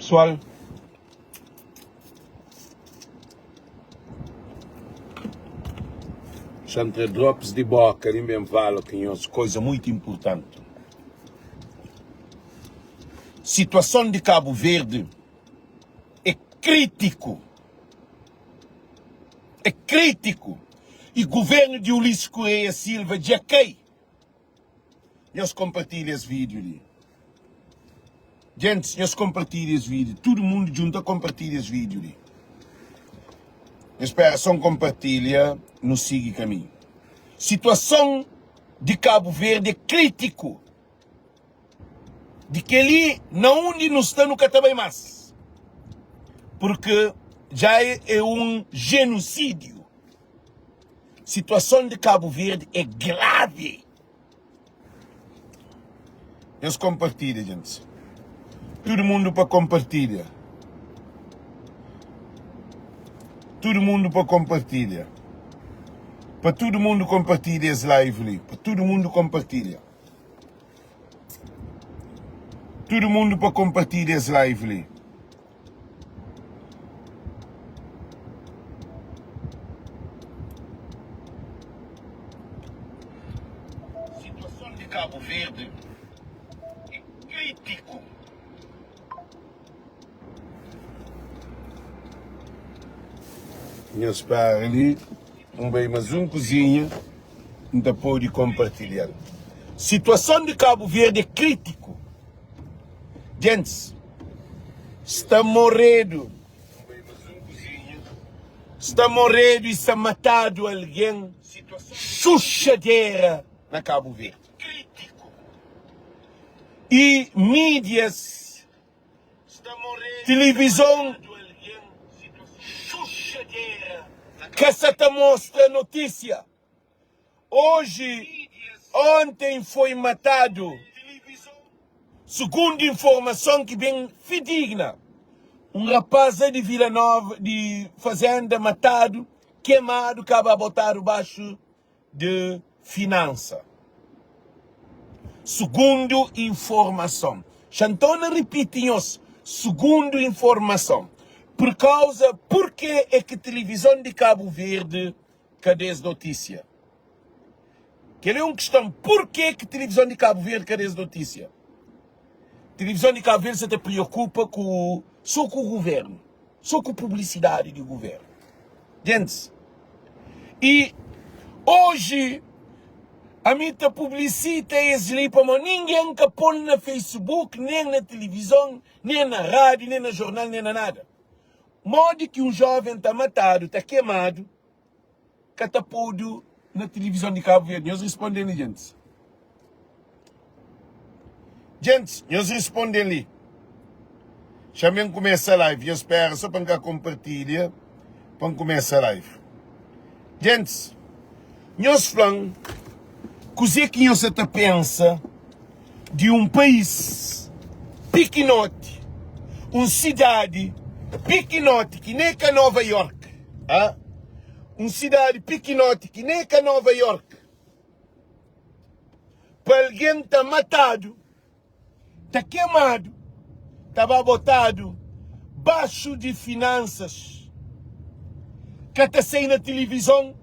Pesoal. Xa N tra drops di boka li N ben fala ku nhos koza muitu inpurtanti. Situason di Kabu Verdi é kritiku. É kritiku. I guvernu di Ulisses Correia Silva dja kai. Nhos konpartilha es vídiu li. Gentis, nhos konpartilha es vídiu. Tudu mundu djunta konpartilha es vídiu li. Nhos spera só N konpartilha, nu sigi kaminhu. Situason di Kabu Verdi é kritiku. Di kel-li, na undi nu sta nu ka ta bai más. Purki dja é un jenusídiu. Situason di Kabu Verdi é gravi. Nhos konpartilha, gentis. Tudu mundu pa konpartilha. Tudu mundu pa konpartilha. Pa tudu mundu konpartilha es live li. Pa tudu mundu konpartilha. Tudu mundu pa konpartilha es live li. Situason di Kabu Verdi é kritiku. Nhos para li, N bai mas un kuzinha N ta pode konpartilha-l. Situason di Kabu Verdi é kritiku. Gentis sta moredu, sta moredu y sta matadu algen xuxadera na Kabu Verdi. Y mídias, tilivizon ka sa ta mostra notísia. Oji, ontem foi matadu, sugundu informason ki ben fidigna, un rapaz la di Vila Nova, di Fazenda matadu, kemadu, kaba botadu baxu di finansa. Sugundu informason. Xa nton na ripiti nhos, sugundu informason. Pur kauza, purke é ki tilivizon di Kabu Verdi ka da es notísia? Kel é un kiston, purke ki tilivizon di Kabu Verdi ka da es notísia? Tilivizon di Kabu Verdi sa ta priokupa ku so ku guvernu, so ku publisidadi di guvernu. Gentis, i oji ami ta publisita es li pamodi ningen ka pol na Facebook, nen na tilivizon, nen na rádiu, nen na jornal, nen na nada. Modi ki un jóven ta matadu, ta kemadu, ka ta podu na tilivizon di Kabu Verdi? Nhos risponde-m li, gentis. Gentis, nhos risponde-m li. Xa-m ben kumesa live. Nhos spera so pa N ka konpartilha pa N kumesa live. Gentis, nhos fla-m kuzê ki nhos sa ta pensa di un país pikinoti, un sidadi pikinoti ki nen ka Nova York, ah, un sidadi pikinoti ki nen ka Nova York, pa algen ta matadu. ta kemadu, ta ba botadu baxu di finansas, ka ta sai na tilivizon,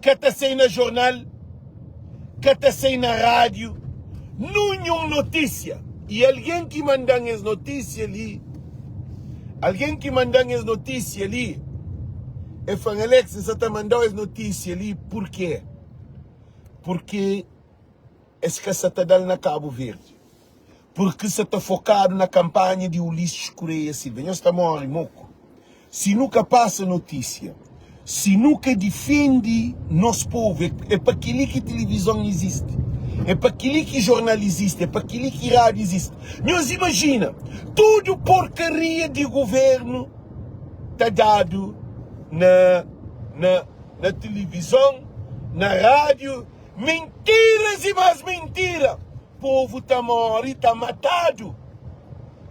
ka ta sai na jornal, ka ta sai na rádiu, nunhun notísia. I algen ki manda-m es notísia li, algen ki manda-m es notísia li, el fla-m, Alex, N sa ta manda-u es notísia li purkê? Purkê Es ka sa ta da-l na Kabu Verdi purki sa ta fokadu na kanpanha di Ulisses Correia Silva. Nhos ta morre moku si nu ka pasa notisia, si nu ka difende nos povu. É pa kel-li ki tilivizon izisti, é pa kel-li ki jornal izisti, é pa kel-li ki rádiu izisti. Nhos imajina tudu porkaria di guvernu ta dadu na na na tilivizon, na rádiu. Mintiras e mais mintira povo ta morre ta matadu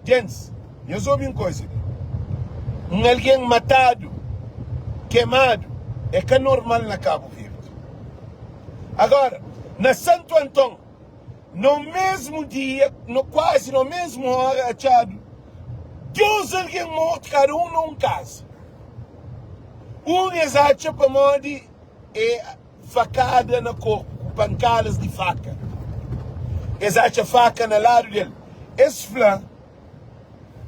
Gentis nhos obi un koisa li un algen matadu kemadu é ka normal na Kabu Verdi agora na Santu Anton no mesmu dia no kuazi no mesmu ora atxadu. 2 algen mortu kada un na un kaza. Un es atxa pamodi e fakada na korpu ku pankadas di faka. Es atxa faka na ladu del. Es fla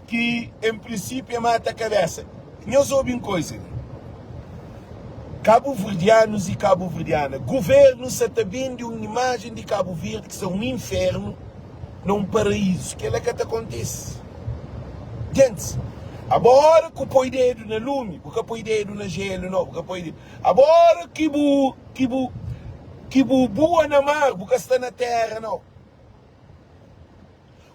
ki en prinsipiu e mata kabesa. Nhos obi un koiza li, Kabuverdianus i kabuverdiana, guvernu sa ta bende un imajen di Kabu Verdi ki sta un infernu na un paraizu. Kela ka ta kontise. Gentis, abo ora ku poi dedu na lumi, bu ka poi dedu na jelu no, bu ka poi dedu. Abo ora ki bu ki bu ki bu bua na mar, bu ka sta na tera no.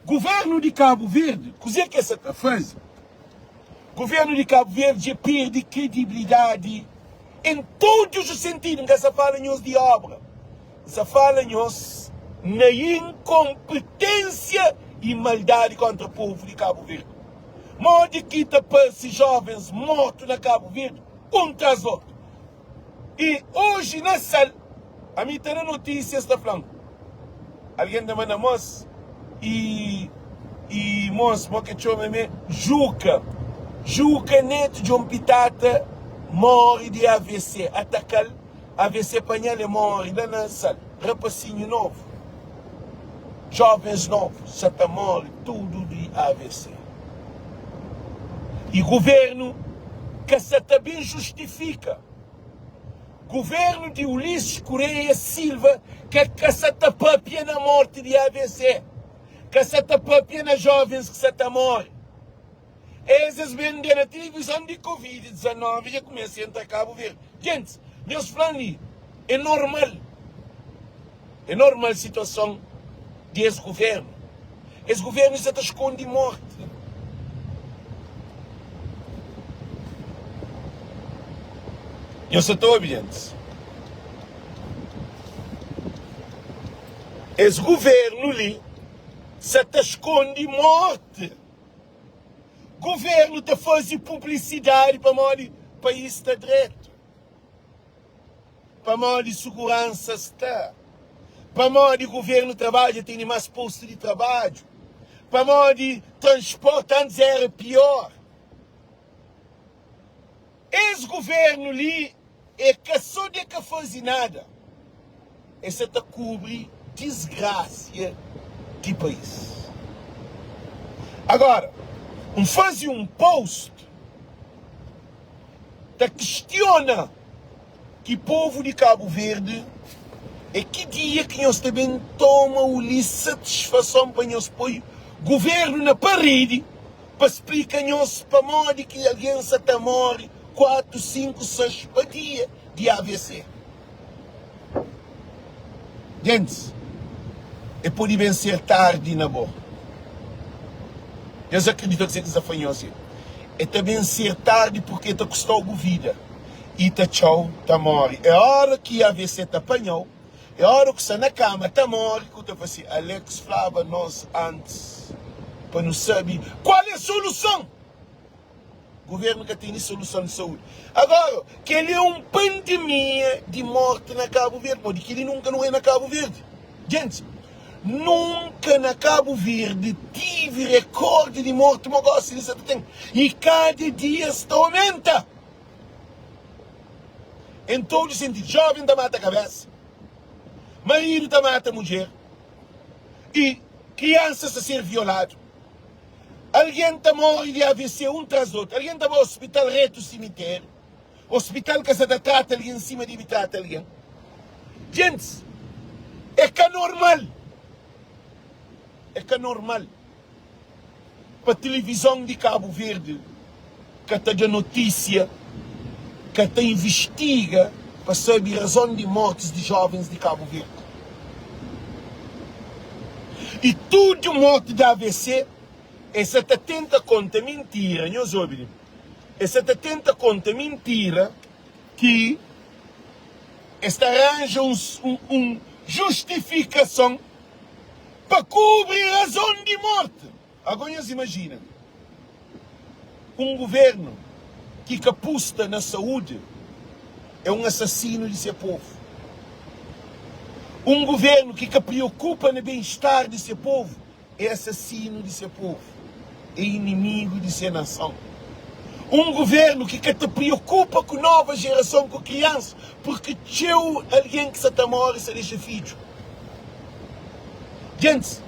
Governo di Cabo Verde, kuze ki es sa ta faze? Governo di Cabo Verde dja perde kredibilidadi em todos os sentido, N ka sa fala nhos di obra, N sa fala nhos na inkompetênsia e maldadi kontra povo di Cabo Verde. Modi ki ta parse jovens mortu na Cabo Verde um tras otu? I oji na sal, ami ta na notísias ta fla-m, algen ta manda mos i i mos mo ke txoma me Juka, Juka netu Djon Pitata móre di AVC, ataka-l AVC panha-l e móre la na sal, rapasinhu novu, jovens novu sa ta móre tudu di AVC. I governu ka sa ta ben justifika. Governu di Ulisses Correia Silva ka ka sa ta papia na morti di avc, ka sa ta papia na jovens ki sa ta more. Es es ben da na tilivizon di covid 19 dja kumesa entra Cabo Verde. Gentis, nhos fla-m li, é normal? É normal situason di es governu? Es governu sa ta skondi morti. Nhos sa ta obi gentis? Es governu li sa ta skondi morti. Governu ta fazi publisidadi pamodi país sta dretu. Pamodi suguransa sta. Pamodi governu trabadja tene mas postu di trabadju. Pamodi transporti antis era pior. Es governu li e ka so de ka fazi nada, e sa ta kubri disgrasia di pais. Agora, N fazi un post ta kistiona ki povu di Kabu Verdi é ki dia ki nhos ta ben toma uli satisfason pa nhos poi guvernu na paredi pa splika nhos pamodi ki algen sa ta mori 4, 5, 6 pa dia di avc. Gentis, e pode ben ser tardi na bo. Nhos akredita kuzê ki N sta fla nhos? E ta ben ser tardi purke ta kustau bu vida i ta txau ta móre. É óra ki avc ta panhau, é óra ku sta na kama ta móre ku ta fla si, Alex flaba nos antis pa nu sabe kual é soluson. Governo ka tene soluson di saúde. Agora, kel-li é un pandemia di morte na Cabo Verde. Pamodi kel-li nunka nu é na Cabo Verde. Gentis, nunka na Cabo Verde tive recorde di morte mo gosi li sa ta ten. E kada dia sta aumenta. Em todo sentido. Jovem ta mata cabeça, marido ta mata mudjer e crianças ta ser violado. Algen ta móre di avc un tras di otu. Algen ta bai ospital retu simitériu. Ospital ka sa ta trata algen sima dibi trata algen. Gentis, é ka normal, é ka normal pa tilivizon di Kabu Verdi ka ta da notísia, ka ta invistiga pa sabe razon di mortis di jovens di Kabu Verdi. I tudu morti di avc es sa ta tenta konta mintira, nhos obi li, es sa ta tenta konta mintira ki es ta ranja un justifikason pa kubri razon di morti. Ago nhos imajina un guvernu ki ka pusta na saúdi é un asasinu di se povu. Un guvernu ki ka priokupa na ben-estar di se povu é asasinu di se povu. é inimigu di se nason. Un guvernu ki ka ta priokupa ku nova jerason, ku kriansa, purki txeu algen ki sa ta móre sa dexa fidju. Gentis,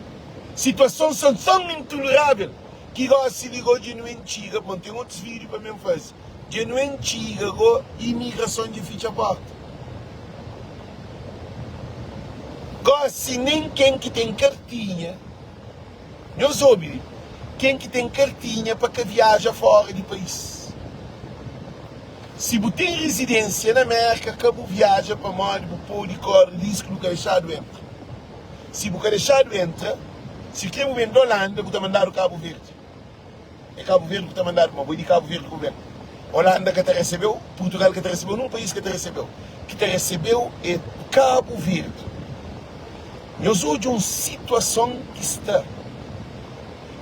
situason sa ton intolerável ki gósi li go dja nu en txiga, bon ten otus vídiu pa mi N faze, dja nu en txiga go imigrason dja fitxa porta. Gósi nen ken ki ten kartinha. Nhos obi li, ken ki ten kartinha pa ka viaja fora di país. Si bu ten rizidensia na Merka, ka bu viaja pamodi bu podi kori risku di bu ka dexadu entra. Si bu ka dexadu entra, si kre bu ben di Olanda, bu ta mandadu Kabu Verdi. É Kabu Verdi ku ta mandadu, ma bo é di Kabu Verdi ku bu ben. Olanda ka ta resebeu, Purtugal ka ta resebeu, nun país ka ta resebeu. Ki ta resebeu é Kabu Verdi. Nhos odja un situason ki sta.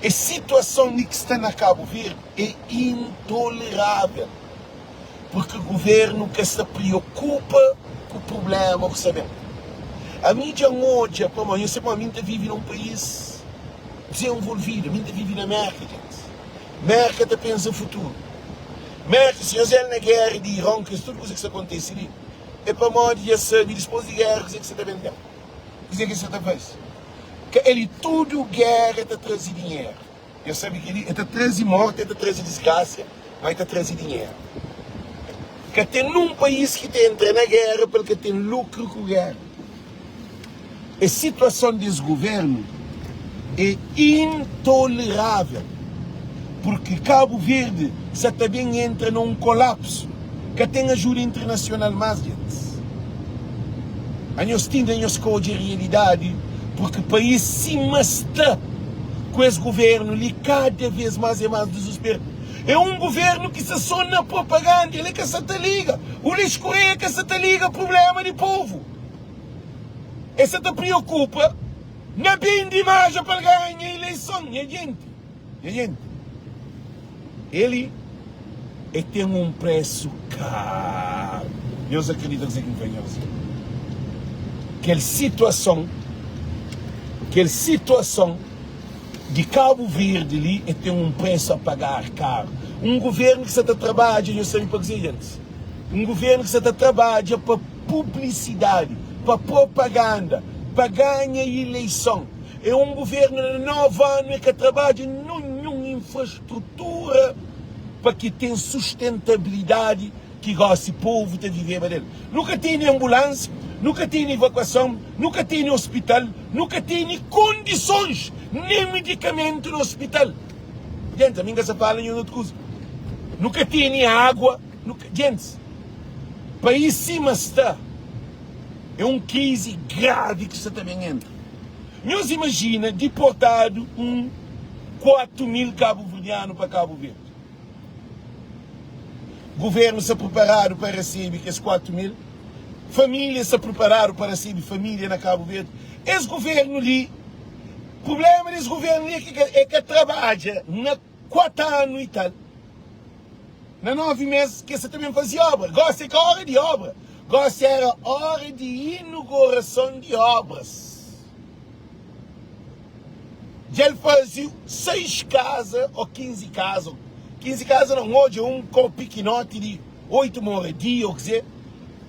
Es situason li ki sta na Kabu Verdi é intolerável, purki guvernu ka sta priokupa ku prublema ku sta ben. Ami dja N odja, pamodi nhos sabe pamodi ami N ta vive na un país dezenvolvidu, ami N ta vive na Merka, djenti. Merka ta pensa futuru. Merka, si nhos el na géra di Iron, kes tudu kuza ki sta kontise li, É pamodi dja sabe dispôs di géra kuzê ki sa ta ben ten, kuzê ki sa ta faze. Ka el i tudu géra ta traze dinheru. Dja sabe kel-li, el ta traze mórti, el ta traze disgrasia, má el ta traze dinheru. Ka ten nun país ki ta entra na géra pa el ka ten lukru ku géra. Es situason di es governu é intolerável, purki Kabu Verdi sa ta ben entra na un kolapsu. Ka ten ajuda internasional más, gentis. Anhos tinda nhos ka odja realidadi, purki país sima sta ku es governu li, kada vez más é más dizusperu. É un governu ki sta so na propaganda, el é ka sa ta liga. Ulisses Correia ka sa ta liga prublema di povu. Es sa ta priokupa na bende imaja pa el ganha ileison. Nha jenti, nha jenti, el e ten un presu karu. Nhos akredita kuzê ki N fla nhos? Kel situason, kel situason di Kabu Verdi li e ten un presu a pagar karu. Un guvernu ki sa ta trabadja, nhos sabe pa kuzê, jentis? Un guvernu ki sa ta trabadja pa publisidadi, pa propaganda, pa ganha ileison. É un guvernu na 9 anu e ka trabadja ninhun infrastrutura pa ki ten sustentabilidadi ki gosi povu ta viveba del. Nu ka tene anbulansia, nu ka tene evakuason, nu ka tene ospital, nu ka tene kondisons nen medikamentu na ospital. Djenti, ami N ka sa fala ninhun otu kuza. Nu ka tene agua. Nu ka, djentis, país sima sta é un krizi gravi ki sta ta ben entra. Nhos imajina diportadu un 4 mil kabuverdianu pa Kabu Verdi. Guvernu sta preparadu pa resebe kes 4 mil? Família sta preparadu pa resebe família na Kabu Verdi? Es guvernu li, prublema des guvernu li é ki é ka trabadja na 4 anu i tal. Na 9 mês ke sa ta ben faze obra. Gosi é ka ora di obra, gosi era ora di inugurason di obras. Dja el faze 6 kaza ô 15 kaza, 15 kaza não, odja un kau pikinoti di 8 moradia ô kze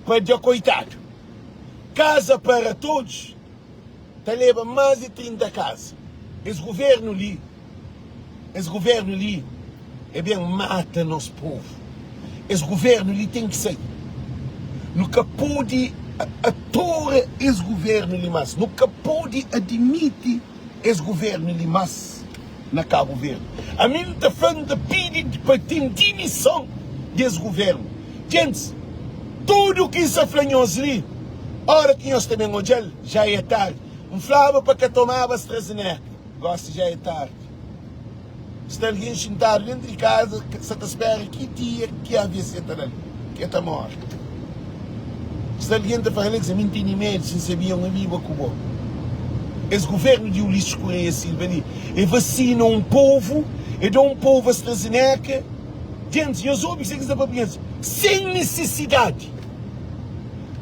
pa da koitadu. Kaza para todos ta leba más di 30 kaza. Es guvernu li. Es governo li é ben mata nos povo. Es governo li ten ki sai. Nu ka pode atora es governo li mas. Nu ka pode admiti es governo li mas na Cabo Verde. Ami N ta fla, N ta pidi pa ten dimison des governo. Gentis, tudo ki N sa fla nhos li, ora ki nhos ta ben odjal, já é tardi. N flaba pa ka tomaba AstraZeneca. Gosi já é tardi. Sta algen xintadu dentu di kaza sa ta spera ki dia ki AVC ta da-l, ki el ta móre. Sta algen ta fla, Alex, ami N tene medu, si N sabia N obiba ku bo. Es guvernu di Ulisses Correia Silva li, e vasina un povu, e da un povu AstraZeneca. Gentis, nhos obi kuzê ki N sta papia nhos, sen nisisidadi.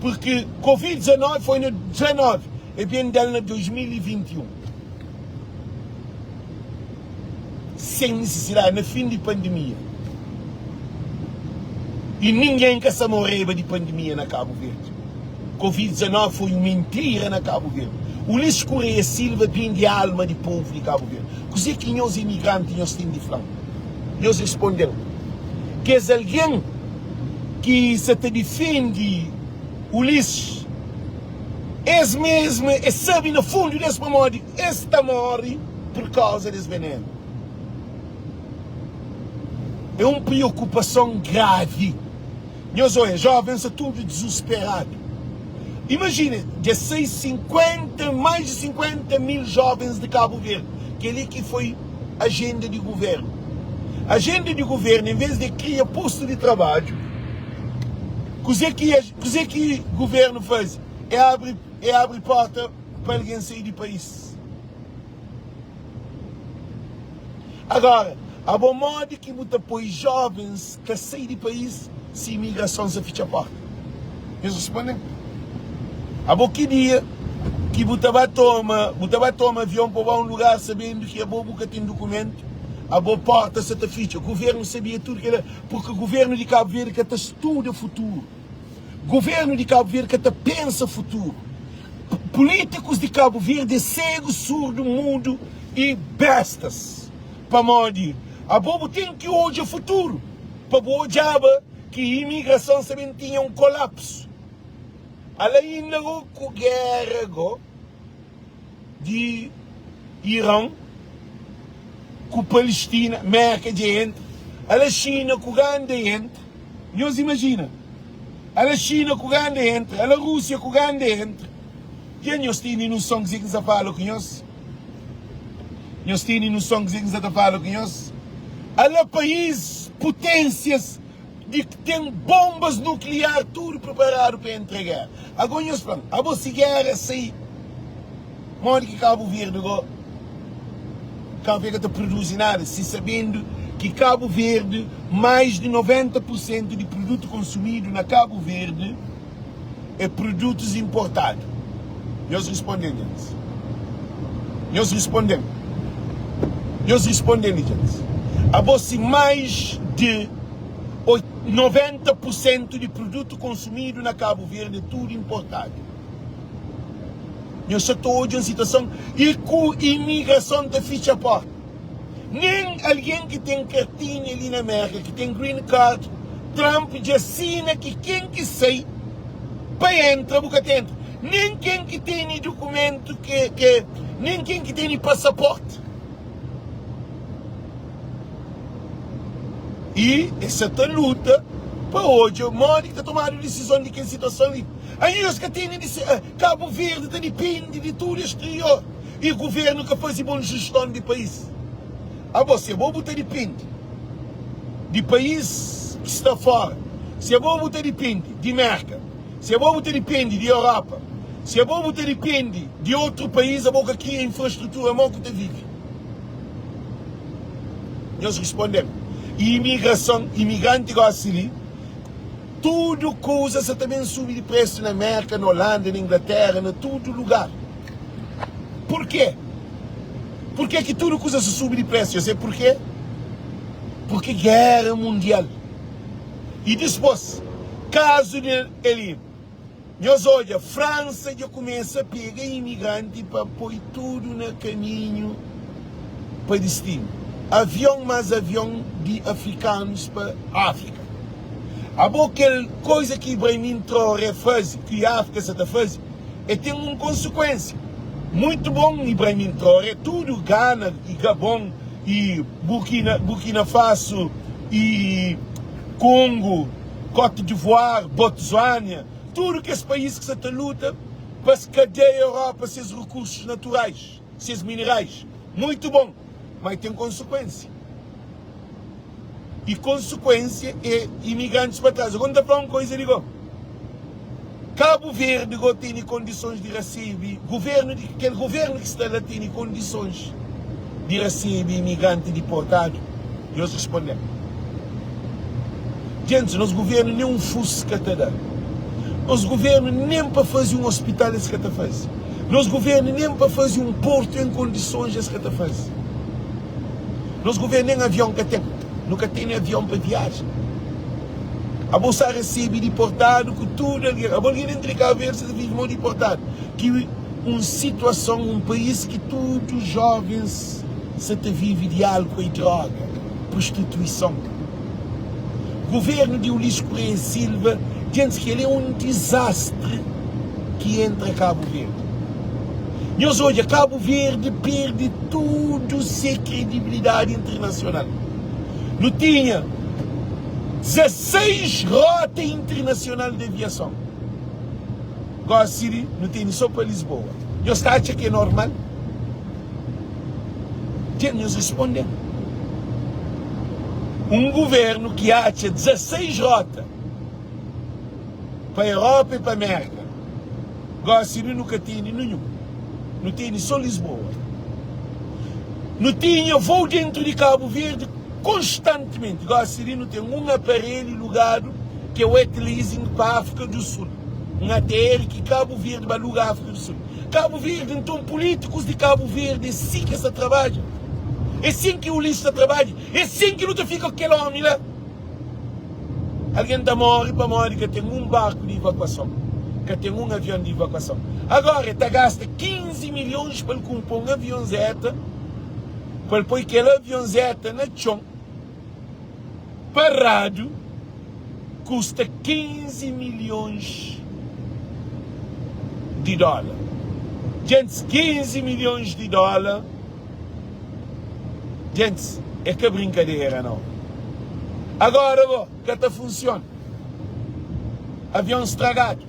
Purki Covid 19 foi na 19, e ben da-l na 2021. Sen nisisidadi na fin di pandemia i ningen ka sa moreba di pandemia na Kabu Verdi. Covid 19 foi un mentira na Kabu Verdi. Ulisses Correia Silva bende alma di povu di Kabu Verdi. Kuze ki nhos imigranti nhos ten di fla-m? Nhos responde-m, Kes algen ki sa ta difende Ulisses, es mesmu es sabe na fundu des pamodi es ta more pur kauza des venenu. É un priokupason gravi. Nhos oia, jovens sta tudu dizusperadu. Imajina, dja sai 50, mais di 50 mil jovens di Kabu Verdi. Kel-li ki foi ajenda di guvernu. Ajenda di guvernu, en vez di kria postu di trabadju, kuze ki kuze ki guvernu faze? É abri é abri porta pa algen sai di país. Agora, abo modi ki bu ta poi jovens ka sai di país si imigrason sa fitxa porta? Nhos responde-m. Abo ki dia ki bu ta ba toma, bu ta ba toma avion pa ba un lugar sabendu ki abo bu ka ten dukumentu, abo porta sa ta fitxa. Guvernu sabia tudu kela, purki guvernu di Kabu Verdi ka ta studa futuru. Governo di Cabo Verde ka ta pensa futuro. Políticos di Cabo Verde é cego, surdo, mudo e bestas. Pamodi abo bu ten ki odja futuro pa bu odjaba ki imigrason sa ben tinha um colapso. Ala inda go ku guerra go di Iran ku Palestina, Merka dja entra, ala China ku ganda entra, nhos imajina, ala China ku ganda entra, ala Rússia ku ganda entra, dja nhos tene noson kuzê ki N sa fala ku nhos? Nhos tene noson kuzê ki N sa ta fala ku nhos? Ala país, puténsias di ki ten bombas nukliar tudu preparadu pa entra gera. Ago nhos fla-m, abo si gera sai, modi ki Kabu Verdi go? Kabu Verdi ka ta produzi nada, si sabendu ki Kabu Verdi mais di 90 pur sentu di produtu konsumidu na Kabu Verdi é produtus importadu. Nhos responde-m, djentis. Nhos responde-m. Nhos responde-m, djentis. Abo si mais di 90 pur sentu di produtu konsumidu na Kabu Verdi é tudu importadu. Nhos sa ta odja un situason i ku imigrason ta fitxa porta. Nen algen ki ten kartinha li na Merka, ki ten green card, Trump dja sina ki ken ki sai pa entra bu ka ta entra. Nen ken ki tene dukumentu ke ke nen ken ki tene pasaporti. I es sa ta luta pa odja modi ki ta tomadu disizon di kel situason li. Ainda es ka tene Kabu Verdi ta dipende di tudu exterior. I governu ka faze bon juston di pais. Abo, si abo bu ta dipende di pais ki sta fora, si abo bu ta dipende di Merka, si abo bu ta dipende di Europa, si abo bu ta dipende di otru pais, abo ka kria infrastrutura mo ku ta vive? Nhos responde-m. I imigrason, imigranti gosi li. Tudu kuza sa ta ben subi di presu na Merka, na Olanda, na Inglatéra, na tudu lugar. Purkê? Purkê ki tudu kuza sa subi di presu? Nhos sabe purkê? Purkê géra mundial. I dispôs, kazu di el-li. Nhos odja, Fransa dja kumesa pega imigranti pa poi tudu na kaminhu pa distinu. Avion mas avion di afrikanus pa Afrika. Abo kel koisa ki Ibrahim Traoré fazi, ki Afrika sa ta fazi, e ten un konsekuensia. Muito bon Ibrahim Traoré, tudu Gana i Gabon i Burkina, Burkina Faso i Kongo, Cote d'Ivoire, Botswania, tudu kes país ki sa ta luta pa es ka da Europa ses rekursus naturais, ses minerais. Muitu bon, ma ten konsekuensia. I konsekuensia é imigrantis pa tras. Agora N ta fla un koisa di go. Kabu Verdi go tene kondisons di rasebe guvernu di kel guvernu ki sta la tene kondisons di rasebe imigranti diportadu? Nhos responde-m. Gentis, nos guvernu nen un fus ka ta da. Nos guvernu nen pa faze un ospital es ka ta faze. Nos guvernu nen pa faze un portu en kondisons es ka ta faze. Nos governu nen avion ka ten. Nu ka tene avion pa viaja. Abo sa resebe diportadu ku tudu algen. Abo algen dentru di Kabu Verdi sa ta vive mo diportadu. Ki un situason, un país ki tudu jovens sa ta vive di álkol i droga, prostituison. Governu di Ulisses Correia e Silva, djentis ki el é un dizastri ki entra Kabu Verdi. Nhos odja, Kabu Verdi perde tudu se kredibilidadi internasional. Nu tinha 16 rota internasional di aviason. Gosi li nu tene so pa Lisboa. Nhos ta atxa ki é normal? Dja nhos responde-m. Un guvernu ki atxa 16 rota pa Europa i pa Merka, gosi li nu ka tene ninhun. Nu tene so Lisboa. Nu tinha vou dentru di Kabu Verdi konstantimenti. Gosi li nu ten un aparelhu lugadu ki é wet leasing pa Afrika du Sul. Un ATR ki Kabu Verdi ba luga Afrika du Sul. Kabu Verdi, nton pulítikus di Kabu Verdi é si ki es ta trabadja? É sin ki Ulisses ta trabadja? É sin ki nu ta fika ku kel ómi la? Algen ta móre pamodi ka ten un barku di ivakuason, ka ten un avion di ivakuason. Agora el ta gasta 15 milhons pa el kunpra un avionzeta, pa el poi kel avionzeta na txon, paradu. Kusta 15 milhons di dóla. Djentis, 15 milhons di dóla, djentis, é ka brinkadera nau. Agora bo, ka ta funsiona. Avion stragadu.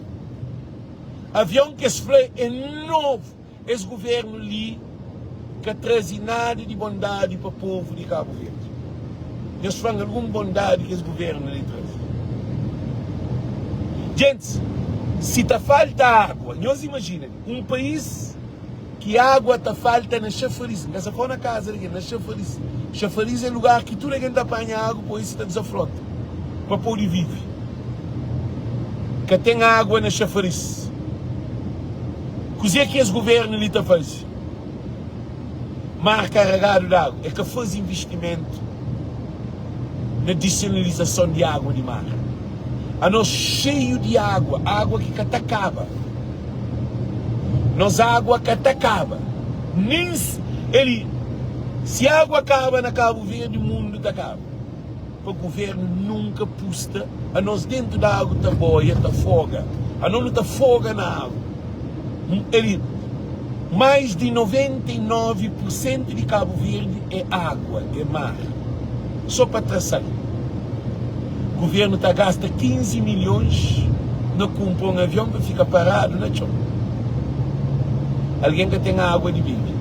Avion ki es fla é novu. Es governo li ka traze nada di bondadi pa povo di Cabo Verde. Nhos flan algun bondadi ki es governo li traze? Djentis, si ta falta agua, nhos imagina un pais ki agua ta falta na xafariz, N ka sa fla na kaza di algen, na xafariz. Xafariz é lugar ki tudu algen ta panha agu pa oisi ta dizafrota pa pode vive. Ka ten agua na xafariz. Kuzê ki es governu li ta faze? Mar karagadu di agu. É ka faze investimentu na disenalizason di agua di mar. Anos xeiu di agua, agua ki ka ta kaba. Nos agua ka ta kaba. Nin eli, si agua kaba na Kabu Verdi, mundu ta kaba. Pa governo nunka pusta anos dentu di agu ta boia ta foga ano nu ta foga na agu eli mais di 99 por sentu di Kabu Verdi é agua é mar so pa tra sal governo ta gasta 15 milhons na kunpra un avion pa fika paradu na txon algen ka ten agua di bebe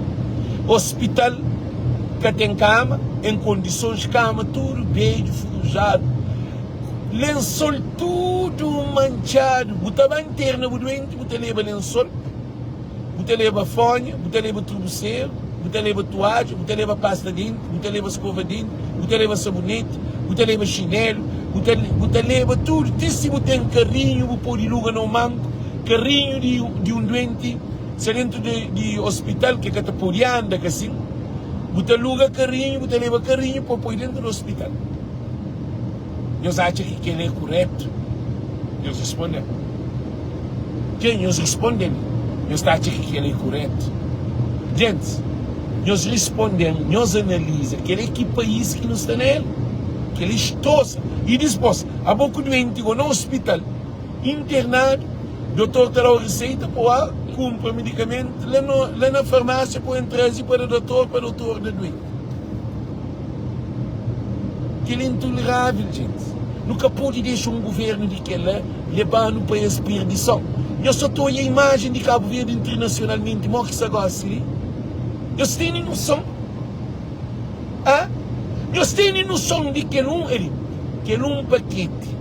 hospital Ka ten kama en kondisons Kama tudu bedju furujadu Lensol tudu mantxadu Bu ta ba nterna bu duenti Bu ta leba lensol Bu ta leba fonha Bu ta leba trubuseru Bu ta leba tuadja Bu ta leba pasta denti Bu ta leba skova denti Bu ta leba sabuneti Bu ta leba xinelu Bu ta bu ta leba tudu Ti si bu ten karinhu Bu pode luga na un manku Karinhu di di un duenti Sta dentu di ospital ke ka ta pode anda ka sin, bu ta luga karinhu, bu ta leba karinhu pa poi dentu di ospital. Nhos atxa ki kela é kuretu? Nhos responde-m. Ke nhos responde-m? Nhos ta atxa ki kela é kuretu? Gentis, nhos responde-m, nhos analiza kela é ki país ki nu sta na el? Kela é strosa. I dispos, abo ku duenti go na ospital, Internadu, dotor ta dau riseita pa oa kunpra midikamentu la no la na farmasia pa oen trazi pa da dotor pa dotor da duenti. Kel é intoleravel djintis. Nu ka podi dexa un guvernu di kela lebanu pa es pirdison. Nhos sa ta oia imajen di Kabu Verdi internasionalmenti mo ki sta gosi li? Nhos tene noson? Ah? Nhos tene noson di kel un ali kel un paketi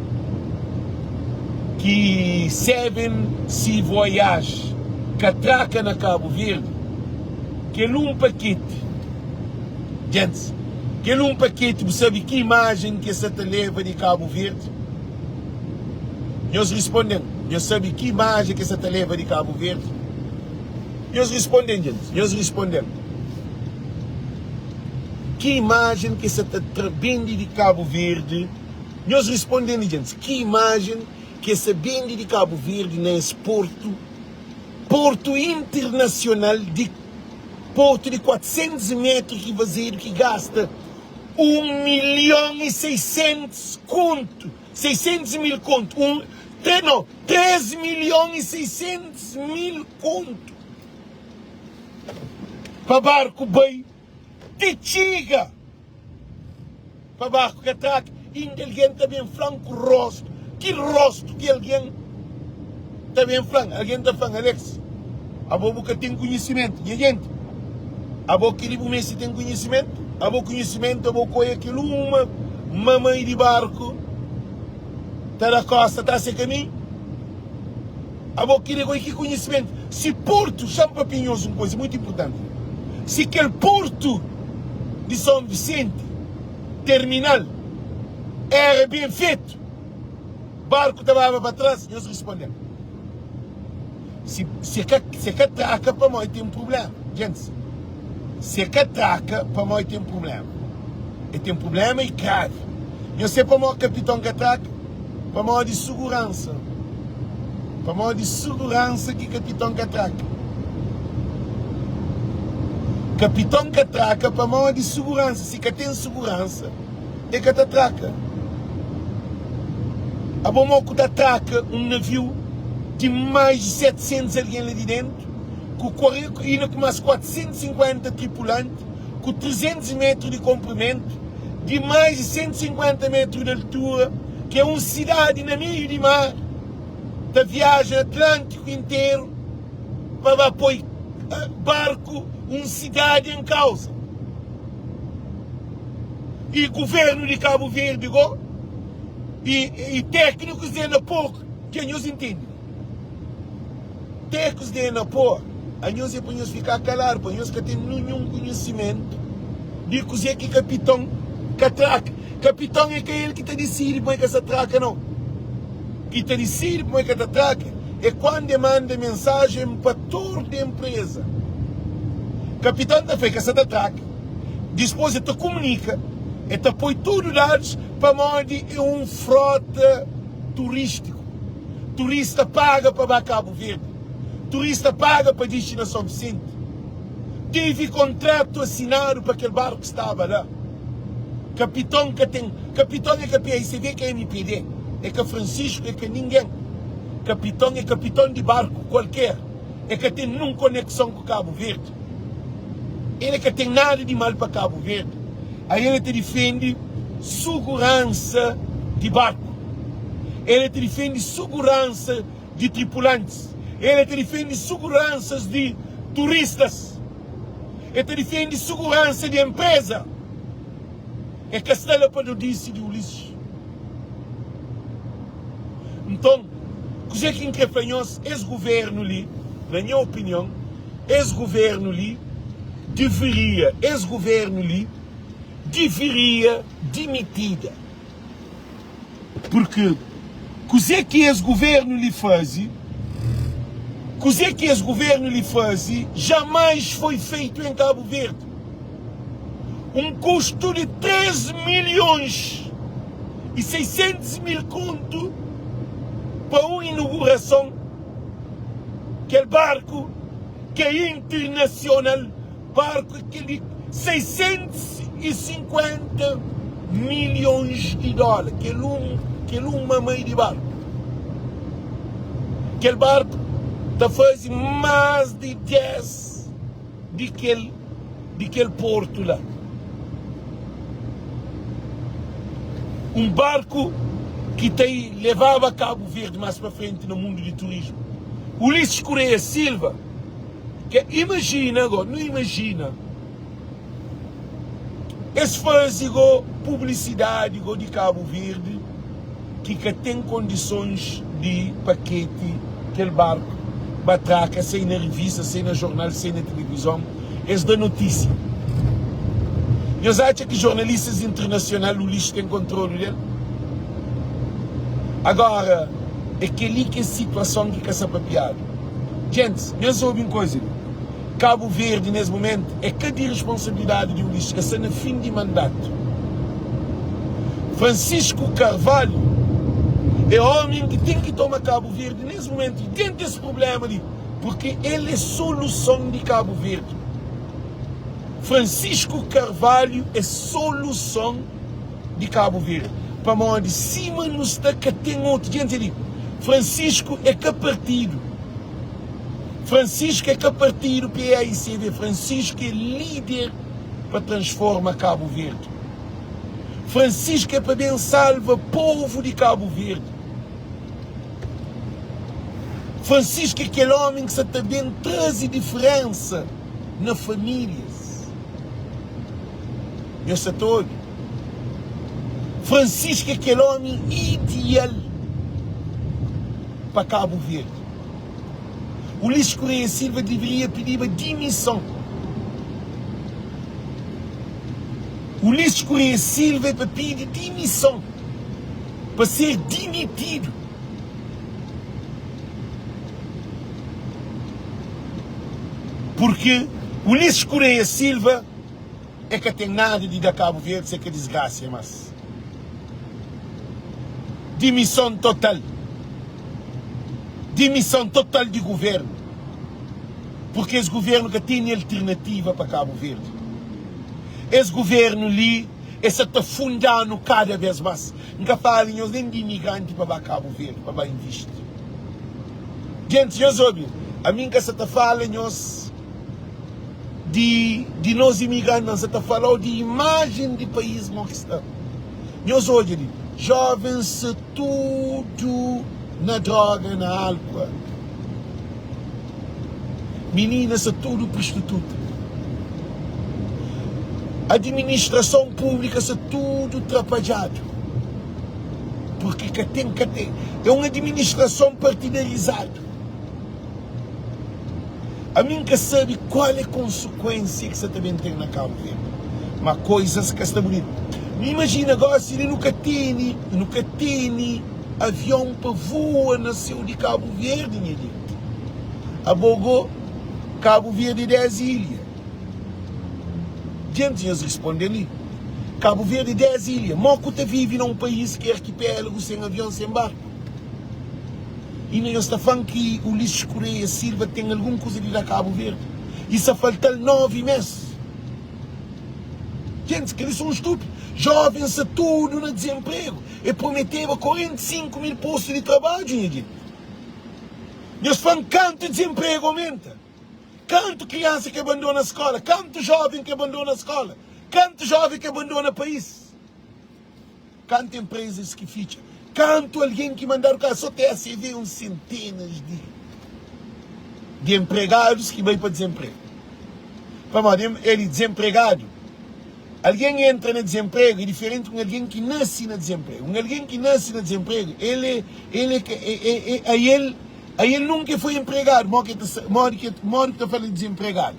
ki 7 Sea Voyage ka traka na Kabu Verdi, kel un paketi, djentis, kel un paketi, bu sabe ki imajen ki es sa ta leba di Kabu Verdi? Nhos risponde-m, nhos sabe ki imajen ki es sa ta leba di Kabu Verdi? Nhos risponde-m, djentis, nhos risponde-m. Ki imajen ki es sa ta tra bende di Kabu Verdi? Nhos risponde-m li djentis, ki imajen ki es sa bende di Kabu Verdi na es portu, portu internasional di portu di 400 metru ki fazedu ki gasta 1 milhon y 600 kontu, 600 mil kontu, un, tre, no, 3 milhon y 600 mil kontu pa barku bai ti txiga pa barku ka traka. Inda algen ta ben fla-m ku rostu, ki rostu ki algen ta ben fla-m? Algen ta fla-m, Alex, abo bu ka ten konhisimentu. Nha jenti, abo kel-li bu meste ten konhisimentu? Abo konhisimentu abo ku oia kel uma mamai di barku ta da kosta ta se kaminhu? Abo kre goi ki konhisimentu? Si portu, xa-m papia nhos un kuza mutu inpurtanti, si kel portu di Son Visenti, terminal, era ben fetu, barku ta baba pa tras? Nhos risponde-m. Si, si ka, si ka traka pamodi ten prubléma. Gentis, si ka traka pamodi ten prubléma. E ten prubléma i gravi. Nhos se pamodi kapiton ka traka? Pamodi suguransa. Pamodi suguransa ki kapiton ka traka. Kapiton ka traka pamodi suguransa. Si ka ten suguransa, e ka ta traka. Abo mo ku ta traka un naviu di mais di 700 algen la di dentu, ku inda ku mas 450 tripulanti, ku 300 metru di konprimentu, di mais di 150 metru di altura, ki é un sidadi na meiu di mar, ta viaja Atlântiku interu pa ba poi barku un sidadi en kauza. I guvernu di Kabu Verdi go i téknikus di Anapo dja nhos intende. Téknikus di Anapo anhos é pa nhos fika kaladu pa nhos ka ten ninhun konhisimentu di kuzê ki kapiton ka traka. Kapiton é ka el ki ta disidi pamodi ka sa traka nau. Ki ta disidi pamodi ka ta traka é kuandu e manda mensajen pa tur di enpreza. Kapiton ta fla e ka sa ta traka. Dispôs e ta kumunika, e ta poi tudu dadus pamodi é un frota turístiku. Turista paga pa ba Kabu Verdi. Turista paga pa dixi na Son Visenti. Tevi kontratu asinadu pa kel barku staba la. Kapiton ka ten, kapiton é ka PAICV, ka MPD, é ka Francisco, é ka ningen. Kapiton é kapiton di barku kualker, é ka ten nun konekson ku Kabu Verdi. El é ka ten nada di mal pa Kabu Verdi. Ael é ta difende suguransa di barku. El é ta difende suguransa di tripulantis. El é ta difende suguransas di turistas. El ta difende suguransa di enpreza. El ka sta la pa dodisi di Ulisses. Nton, kuzê ki N krê fla nhos, es guvernu li, na nha opinion, es guvernu li deveria, es guvernu li deveria dimitida. Purki kuzê ki es guvernu li faze, kuzê ki es guvernu li faze jamais foi feito em Cabo Verde. Um custo de 3 milhões e 600 mil conto pa un inaugurason kel barku ki é internacional. Barku é kel di 650 milhons di dóla, kel un, kel un mamai di barku. Kel barku ta faze más di 10 di kel di kel portu la. Un barku ki ta levaba Kabu Verdi más pa frenti na mundu di turismu. Ulisses Correia Silva. Ke imajina go, nu imajina es faze go publisidadi go di Kabu Verdi ki ka ten kondisons di paketi kel barku batraka sai na rivista, sai na jornal, sai na tilivizon, es da notisia. Nhos atxa ki jornalistas internasional Ulisses ten kontrolu del? Agora é keli ki é situason ki ka sa papiadu. Gentis, nhos obi un koza li. Kabu Verdi nes mumentu é ka di responsabilidadi di Ulisses, el sta na fin di mandatu. Francisco Carvalho é omi ki ten ki toma Kabu Verdi nes mumentu i dentu es prublema li, purki el é soluson di Kabu Verdi. Francisco Carvalho é soluson di Kabu Verdi, pamodi sima nu sta ka ten otu. Djenti li, Francisco é ka partidu. Francisco é ka partidu PAICV, Francisco é líder pa transforma Kabu Verdi. Francisco é pa ben salva povu di Kabu Verdi. Francisco é kel omi ki sa ta ben traze diferensa na famílias. Nhos sa ta obi? Francisco é kel omi ideal pa Kabu Verdi. Ulisses Correia Silva deveria pidiba dimison. Ulisses Correia Silva é pa pidi dimison, pa ser dimitidu. Porque Ulisses Correia Silva é ka ten nada di da Cabo Verde se ka disgracia mas dimison total dimison total di governo porque es governo ka tene alternativa pa Cabo Verde es governo li es sa ta fundanu kada vez mas N ka fala nhos nen di imigranti pa ba Cabo Verde pa ba invisti Gentis nhos obi ami N ka sa ta fala nhos di di nos imigranti nan sa ta falau di imajen di pais mo ki sta nhos odja li jovens sa tudu na droga na alkua minina sa tudu prostituta administrason publika sa tudu trapadjadu porque ka ten ka ten é un administrason partidarizadu. Ami N ka sabe kual é konsekuensia ki sa ta ben ten na Kabu Verdi, ma koizas ka sta bunitu. Nu imajina gosi li nu ka tene, nu ka tene avion pa voa na seu di Kabu Verdi, nha jenti. Abo go, Kabu Verdi é 10 ilha. Djentis, nhos risponde li. Kabu Verdi é 10 ilha. Mo ku ta vive na un país ki é arkipélagu, sen avion, sen barku? Inda nhos ta fla-m ki Ulisses Correia Silva ten algun kuza di da Kabu Verdi i sa falta-l 9 mes? Gentis, kel-li son stúpidu. Jovens sa tudu na dizenpregu. E prometeba 45 mil postu di trabadju, nha genti. Nhos fla-m kantu dizenpregu aumenta? Kantu kriansa ki abandona skola? Kantu joven ki abandona skola? Kantu joven ki abandona país? Kantu enprezas ki fitxa? Kantu algen ki mandadu kaza? So TSV uns sentenas di di enpregadus ki bai pa dizenpregu. Pamodi el dizenpregadu, algen entra na dizenpregu é diferenti ku un algen ki nasi na dizenpregu. Un algen ki nasi na dizenpregu, el é el é é é ael ael nunka e foi enpregadu, modi ki ta modi ki modi ki ta fala di dizenpregadu?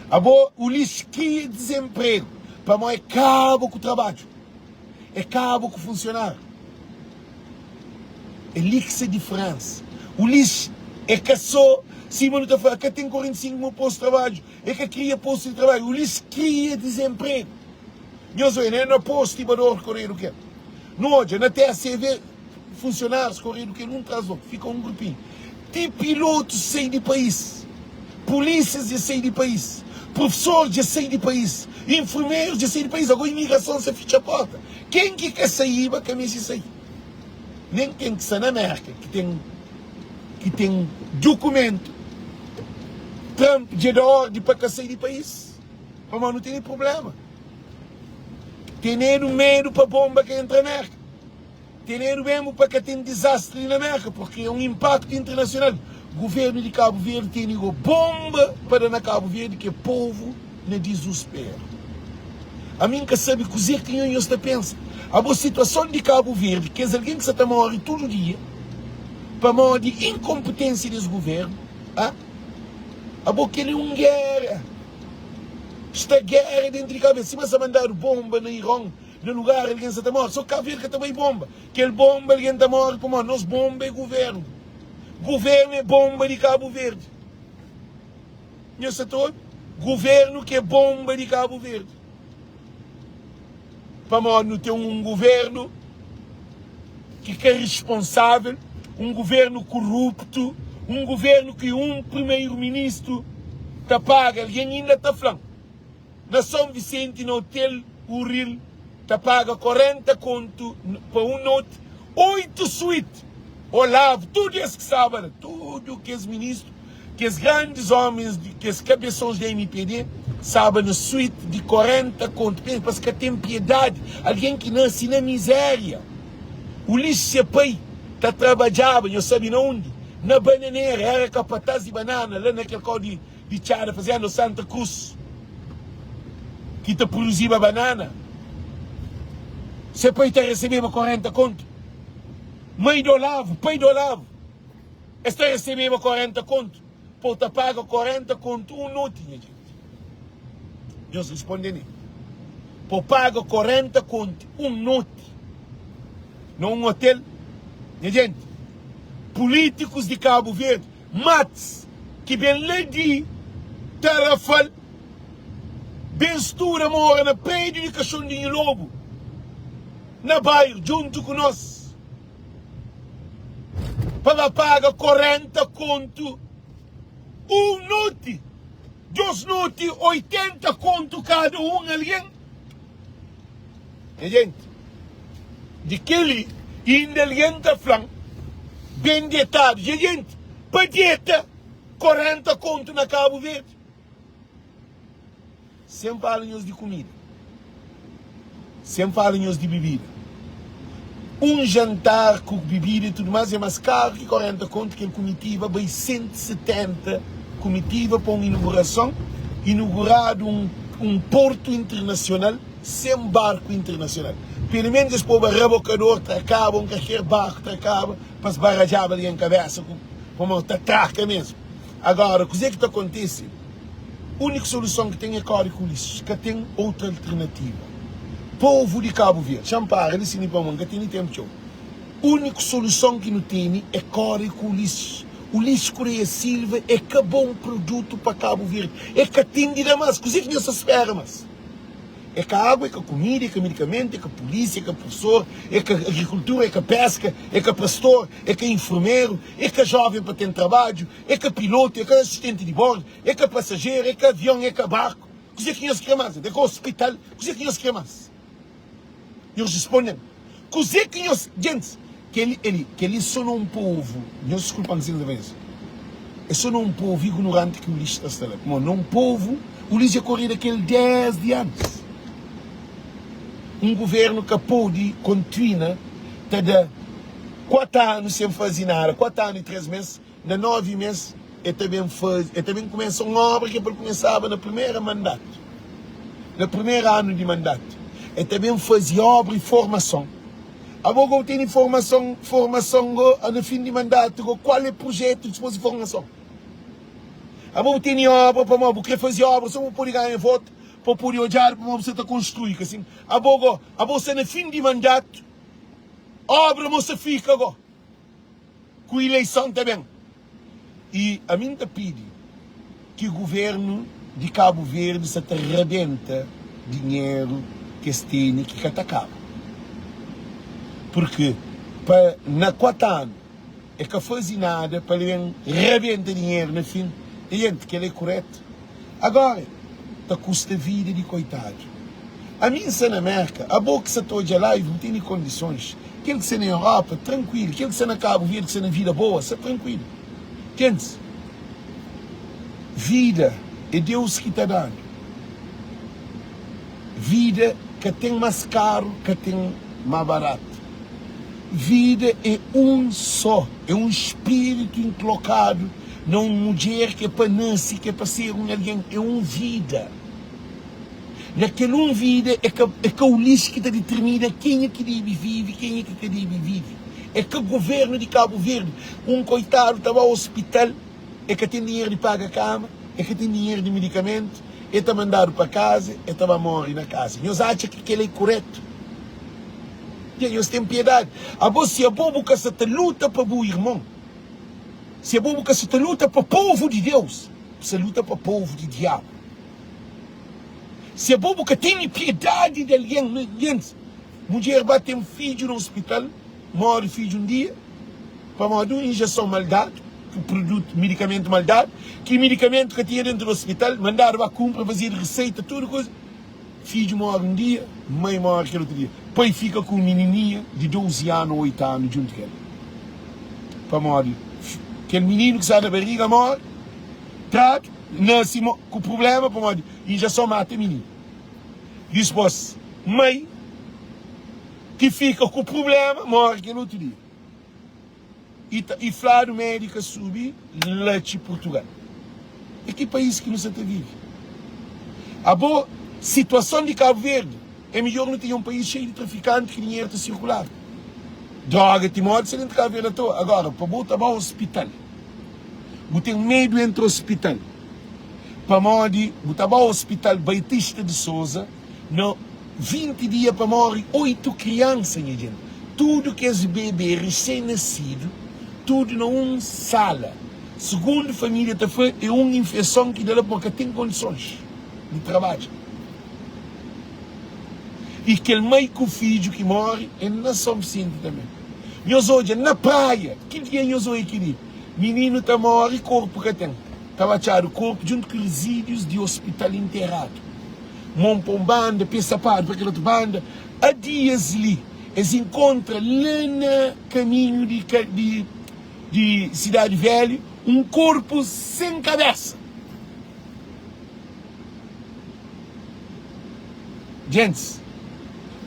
Abo Ulisses kria dizenpregu. Pamó é kaba ku trabadju, é kaba ku funsionáriu. É li ki sta diferensa. Ulisses é ka só, sima nu ta fla, ka ten 45 mil postu di trabadju, é ka kria postu di trabadju. Ulisses kria dizenpregu. Nhos odja, na postu stibador koredu kel. Nu odja na TSV funsionárius koredu kel un tras otu, fika un grupinhu. Ti pilotus sai di país, pulísias dja sai di país, prufesor dja sai di país, infirmerus dja sai di país, ago imigrason sa fitxa porta. Ken ki ka saiba ka meste sai. Nen ken ki sta na Merka ki ten ki ten dukumentu, Trump dja da ordi pa ka sai di país, pamodi nu tene prublema. Tenedu medu pa bomba ka entra Merka. Tenedu mesmu pa ka ten dizastri li na Merka, purki é un inpaktu internasional. Guvernu di Kabu Verdi tene go bomba pa da na Kabu Verdi ke povu na dizusperu. Ami N ka sabe kuze ki nho nhos ta pensa. Abo situason di Kabu Verdi, kes algen ki sa ta more tudu dia pamodi inkonpetensia des guvernu, a abo kel é un gera. Sta gera dentru di Kabu Verdi, sima sa mandadu bomba na Iron. Na lugar algen sa ta morre, so Cabo Verde ka ta bai bomba. Kel bomba algen ta morre pamodi nos bomba é governo. Governo é bomba di Cabo Verde. Nhos sa ta obi? Governu ki é bonba di Kabu Verdi. Pamodi nu ten un governu ki ka responsável, un governu koruptu, un governu ki un primeiro-ministru ta paga algen inda ta fla-m na São Vicente na hotel Uril ta paga 40 kontu pa un noti, 8 suite, Olavo, tudu es ki staba la, tudu kes ministru Kes grandis homens di kes kabesons di mpd staba na suite di 40 kontu. Pensa pa es ka ten piedadi. Algen ki nasi na mizeria. Ulisses se pai ta trabadjaba, nhos sabi na undi? Na bananera, era kapataz di banana la na kel kau di di txada fazenda Santa Cruz ki ta produziba banana. Se pai ta resebeba 40 kontu. Mai di Olavo, pai di Olavo. Es ta resebeba 40 kontu, pa u ta paga 40 kontu un noti, nha djenti. Nhos responde-me, Pa u paga 40 kontu un noti na un otel, nha djenti? Pulítikus di Kabu Verdi, mats ki ben la di Tarafal, ben studa mora na prédiu di Kaxon di Nhu Lobu, na bairu, djuntu ku nos. Pa ba paga 40 kontu un noti, dos noti 80 kontu kada un algen. Nha jenti, di kel-li inda algen ta fla-m ben detadu. Nha jenti, pa deta 40 kontu na Kabu Verdi. Sen fala nhos di kumida, sen fala nhos di bibida. Un jantar ku bibida i tudu más é más karu ki 40 kontu. Kel kumitiva bai 170 kumitiva pa un inugurason, inuguradu un un portu internasional sen barku internasional. Pelu menus es poba rabokador trakaba un kalker barku trakaba pa es baradjaba algen kabesa ku pamodi ta traka mesmu. Agora kuzê ki ta kontise? Úniku soluson ki ten é kóre ku lixu. Ka ten outra alternativa. Povu di Kabu Verdi, xa-m para li si pamodi N ka tene ténpu txeu. Úniku soluson ki nu tene é kóre ku lixu. Ulisses Correia Silva é ka bon produtu pa Kabu Verdi. É ka ten di da más. Kuzê ki nhos ta spera más? É ka água, é ka kumida, é ka medikamentu, é ka pulísia, é ka profesor, é ka agrikultura, é ka péska, é ka pastor, é ka infermeru, é ka jóven pa ten trabadju, É ka pilotu, é ka asistenti di bordu, é ka pasajeru, é ka avion, é ka barku. Kuzê ki nhos krê más? É ka ospital. Kuzê ki nhos krê más? Nhos responde-m, Kuzê ki nhos. Gentis, kel-li, el, kel-li sô na un povu. Nhos diskulpa-m si N ta fla nhos. É sô na un povu ignoranti ki Ulisses ta sta la. Pamodi na un povu, Ulisses dja koreda kel désdi antis. Un govérnu ka pode kontinua ta da kuatu anu sen faze nada, kuatu anu i três mês. Na 9 mês e ta ben faze, e ta ben kumesa un obra ki é pa el kumesaba na primera mandatu, na primera anu di mandatu. E ta ben faze obra i formason. Abo go bu tene formason, formason go na fin di mandatu go, kual é prujetu dispos di formason? Abo bu tene obra pamodi bu kre faze obra so pa bu pode ganha votu, pa bu pode odjadu pamodi bu sa ta konstrui, ka sin? Abo go, abo sta na fin di mandatu, obra mo sa fika go. Ku ileison ta ben y ami N ta pidi ki guvernu di Kabu Verdi sa ta rabenta dinheru ki es tene ki ka ta kaba. Purki pa na 4 anu e ka fazi nada pa el ben rabenta dinheru na fin. E jenti, kel-la é kuretu? Agora ta kusta vida di koitadu. Ami N sta na Merka, abo ki sa ta odja live bu tene kondisons. Kel ki sta na Europa, trankuilu. Kel ki sta na Kabu Verdi, ki sta na vida boa, sta trankuilu. Gentis, vida é Deus ki ta danu. Vida ka ten más karu, ka ten má baratu. Vida é un só, é un spiritu inklokadu na un mudjer ki é pa nase, ki é pa ser un algen, é un vida. Na kel un vida é ka é ka Ulisses ki ta ditirmina kenha ki debe vive, kenha ki ka debe vive. É ka governu di Kabu Verdi. Un koitadu ta ba ospital, e ka ten dinheru di paga kama, e ka ten dinheru di midikamentu, e ta mandadu pa kaza, e ta ba móre na kaza. Nhos atxa ki kel-la é kuretu? Dja nhos ten piedadi. Abo si abo bu ka sa ta luta pa bu irmon, si abo bu ka sa ta luta pa povu di Deus. Bu sta luta pa povu di diabu. Si abo bu ka tene piedadi di algen, gentis, mudjer ba ten fidju na ospital, móre fidju un dia, pamodi un injeson mal dadu, ki produtu, midikamentu mal dadu, ki midikamentu ka tinha dentu di ospital, mandadu ba kunpra, fazedu riseita, tudu kuza. Fidju móre un dia, mai móre kel otu dia. Pai fika ku un minininha di 12 anu ô 8 anu djuntu ku el. Pamodi kel mininu ki staba na bariga móre, tradu, nase ku prubléma pamodi injeson mata mininu. Dipôs, mai ki fika ku prubléma móre kel otu dia. I ta i fladu médika subi la txi Purtugal. É ki país ki nu sa ta vive? Abo situason di Kabu Verdi é midjor nu tinha un país xeiu di trafikanti ki dinheru ta sirkulaba. Droga ti modi sa dentu Kabu Verdi atoa. Agora pa bo ta ba ospital bu ten medu entra ospital pamodi bu ta ba ospital Baitista di Souza Na 20 dia pa morre 8 kriansa nha jent tudo kes bebe recém nascido tudo na um sala segundo família ta fla é um infeção ki da la pamo ka tem condições di trabadja e kel mai ku fidju ki morre é na São Vicente também nhos odja na praia ki dia nhos odja keli minino ta morre corpo ka tem ta batxadu corpo djunto ku resíduos di hospital enterrado. Mon pa un banda, pé sapadu pa kel otu banda. A dias li, es inkontra la na kaminhu di di di Sidadi Velhu un korpu sen kabésa. Gentis,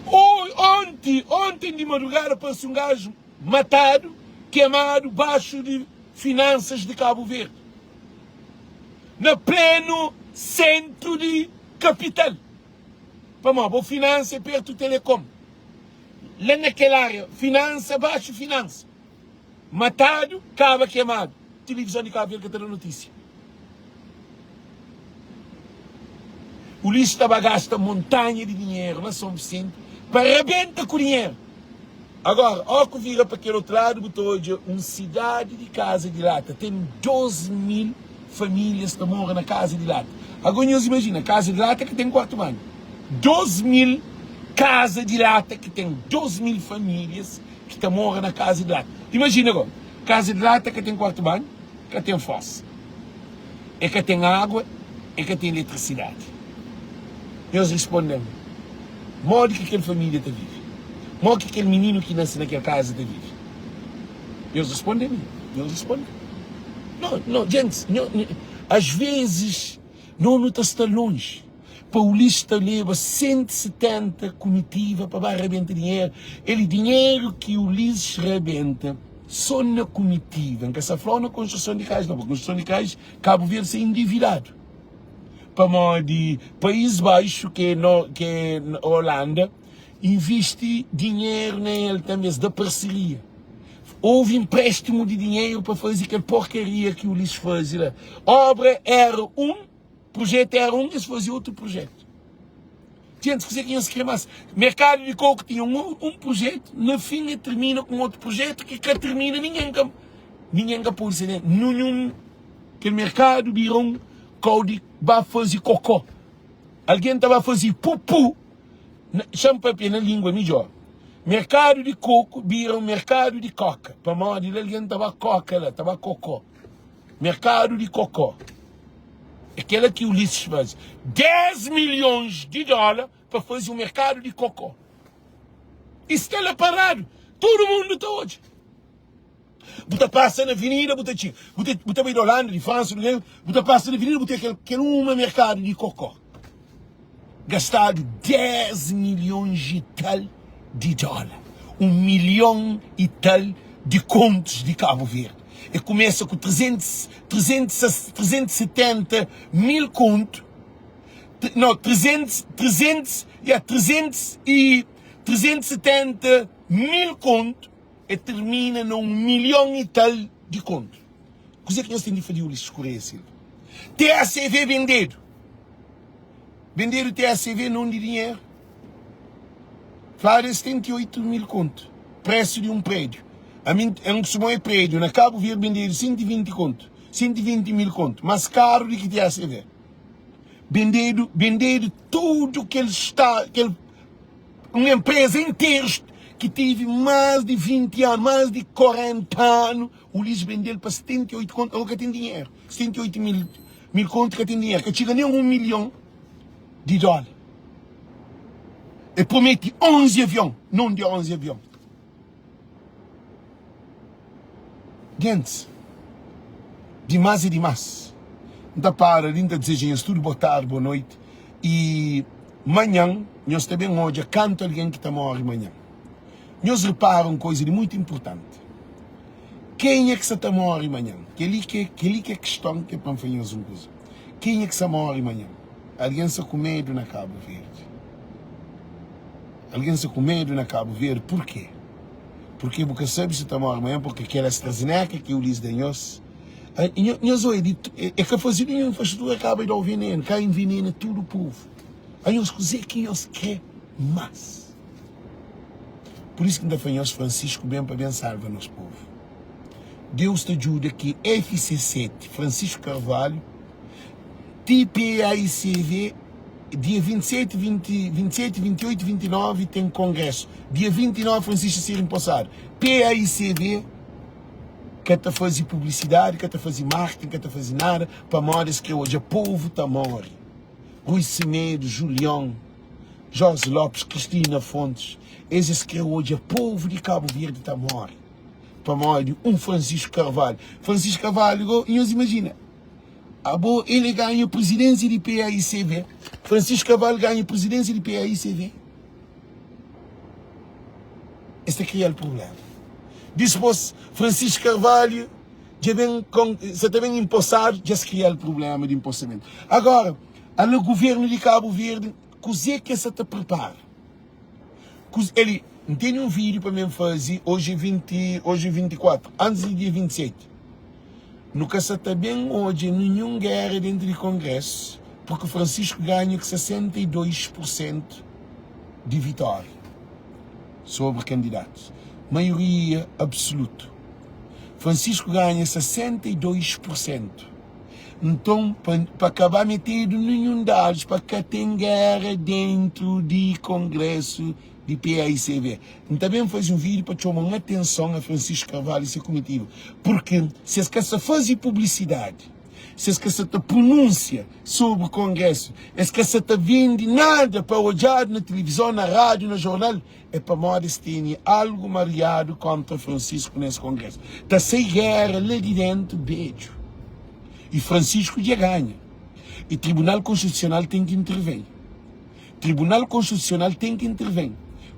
onti, onten di madrugada parse un gaju matadu, kemadu baxu di Finansas di Kabu Verdi. na plenu sentru di kapital. Pamodi bo finansa é pertu Telecom. La na kel area, finansa baxu finansa. Matadu, kaba kemadu. Tilivizon di Kabu Verdi ka ta da notisia. Ulisses ta ba gasta montanha di dinheru na São Vicente pa rabenta ku dinheru. Agora, ó ku vira pa kel otu ladu, bu ta odja un sidadi di kaza di lata. Ten 2000 famílias ta mora na kaza di lata. Agora nhos imajina, kaza di lata ka ten kuartu banhu. 2000 kaza di lata ki ten 2000 famílias ki ta mora na kaza di lata. Imajina agora, kaza di lata ka ten kuartu banhu, ka ten fosa, e ka ten água, e ka ten eletrisidadi. Nhos responde-m, modi ki kel família ta vive? Modi ki kel mininu ki nase na kel kaza ta vive? Nhos responde-m, nhos responde. No, no, gentis, nho, às vezes, no nu ta sta lonji. Paulista leba 170 kumitiva pa ba rabenta dinheru. El dinheru ki Ulisses rabenta so na kumitiva, N ka sa fla-u na konstruson di kais, nau, pa konstruson di kais Kabu Verdi sta endividadu pamodi País Baixu ki é no ki é Holanda invisti dinheru na el tanbe, es da parseria. Houve empréstimu di dinheru pa faze kel porkaria ki Ulisses faze la. Obra era un. Projetu éra un, es faze otu projetu. Gentis, kuzê ki nhos krê más? Merkadu di koku tinha un, un projetu, na fin e tirmina ku un otu projetu ki ka tirmina, ningen ka, ningen ka pode ser ninhun. Kel merkadu bira un kau di ba faze kokó. Algen ta ba faze pupu, na, xa-m papia na língua midjór. Merkadu di koku bira un merkadu di koka, pamodi la algen ta ba koka la, ta ba kokó. Merkadu di kokó. É kela ki Ulisses faze. 10 milhões di dóla pa faze um merkadu di kokó. E sta la paradu. Tudu mundu ta odja. Bu ta pasa na avenida, bu ta txiga. Bu ta, bu ta bai di Holanda, di Fransa, di bu ta pasa na avenida, bu tem kel, kel uma merkadu di kokó. Gastadu 10 milhões e tal di dóla. Um milhão e tal di kontus di Kabu Verdi. E kumesa ku 300, 300, 370 mil kontu, no, 300, 300, yeah, 300 e 370 mil kontu, e termina na um milhão e tal di kontu. Kuzê ki nhos ten di fla di Ulisses Correia Silva? TACV bendedu. Bendedu TACV na undi dinheru? Fladu é 78 mil kontu, presu di um prédiu. Ami N kusuma oi prédiu na Kabu Verdi bendedu 120 kontu. 120 mil kontu, mas karu di ki TACV. Bendedu, bendedu tudu kel sta, kel un empresa interu ki tive mas di 20 anu, mas di 40 anu, Ulisses bendel pa 78 kontu, agora ka ten dinheru, 78 mil, mil kontu ka ten dinheru, ka txiga nen 1 milhon di dólar. E promete 11 avion, non di 11 avion. Gentis, dimás é dimás. N ta para li, N ta dizeja nhos tudu bo tardi, bo noiti. I manhan nhos ta ben odja kantu algen ki ta móre manhan. Nhos repara un koza di mutu inportanti. Kenha ki sa ta móre manhan? Kel-li ki kel-li ki é kiston ki é pa N fla nhos un kuza. Kenha ki sa móre manhan? Algen sa ku medu na Kabu Verdi. Algen sta ku medu na Kabu Verdi, purkê? Purkê bu ka sabe si ta móre manhan, purkê kel AstraZeneca ki Ulisses da nhos, nhos oi, di, e ka faze ninhun infrastrutura, kaba di da-u venenu, ka envenena tudu povu. Anhos, kuzê ki nhos krê más? Pur isu ki N ta fla nhos, Francisco ben pa ben salva nos povu. Deus ta djuda ki FC7, Francisco Carvalho, TPAICV, Dia 27, 20, 27, 28, 29 ten kongrésu. Dia 29 Francisco ser inposadu. PAICV ka ta faze publisidadi, ka ta faze marketing, ka ta faze nada pamodi es kre odja povu ta móre. Rui Semedo, Julião, Jorge Lopes, Cristina Fontes, es es kre odja povu di Kabu Verdi ta móre pamodi un Francisco Carvalho. Francisco Carvalho go, nhos imajina. Abo ele ganha presidência de PAICV. Francisco Cabral ganha presidência de PAICV. Es ta kria-l problema. Dispôs, Francisco Carvalho dja ben kon, sa ta ben inposadu, dja es kria-l problema di inposamentu. Agora, ala governu di Kabu Verdi, kuzê ki es sa ta pripara? Kuz, eli, N tene un vídiu pa mi faze, oji é 20, oji é 24, antis di dia 27. Nu ka sa ta ben odja ninhun géra dentu di Kongrésu purki Francisco ganha ku 62 pur sentu di vitória sobri kandidatus. Maioria absolutu. Francisco ganha 62 pur sentu. Nton, pa ka ba metedu ninhun dadus pa ka ten géra dentu di Kongrésu di PAICV. N ta ben faze un vídiu pa txoma un atenson a Francisco Carvalho y se kumitiva, purki si es ka sa faze publisidadi, si es ka sa ta prunúnsia sobri kongrésu, es ka sa ta vende nada pa odjadu na tilivizon, na rádiu, na jornal, é pamodi es tene algu mariadu kóntra Francisco na es kongrésu. Ta sai géra la di déntu bedju y Francisco dja ganha y Tribunal Konstitusional ten ki interven. Tribunal Konstitusional ten ki interven,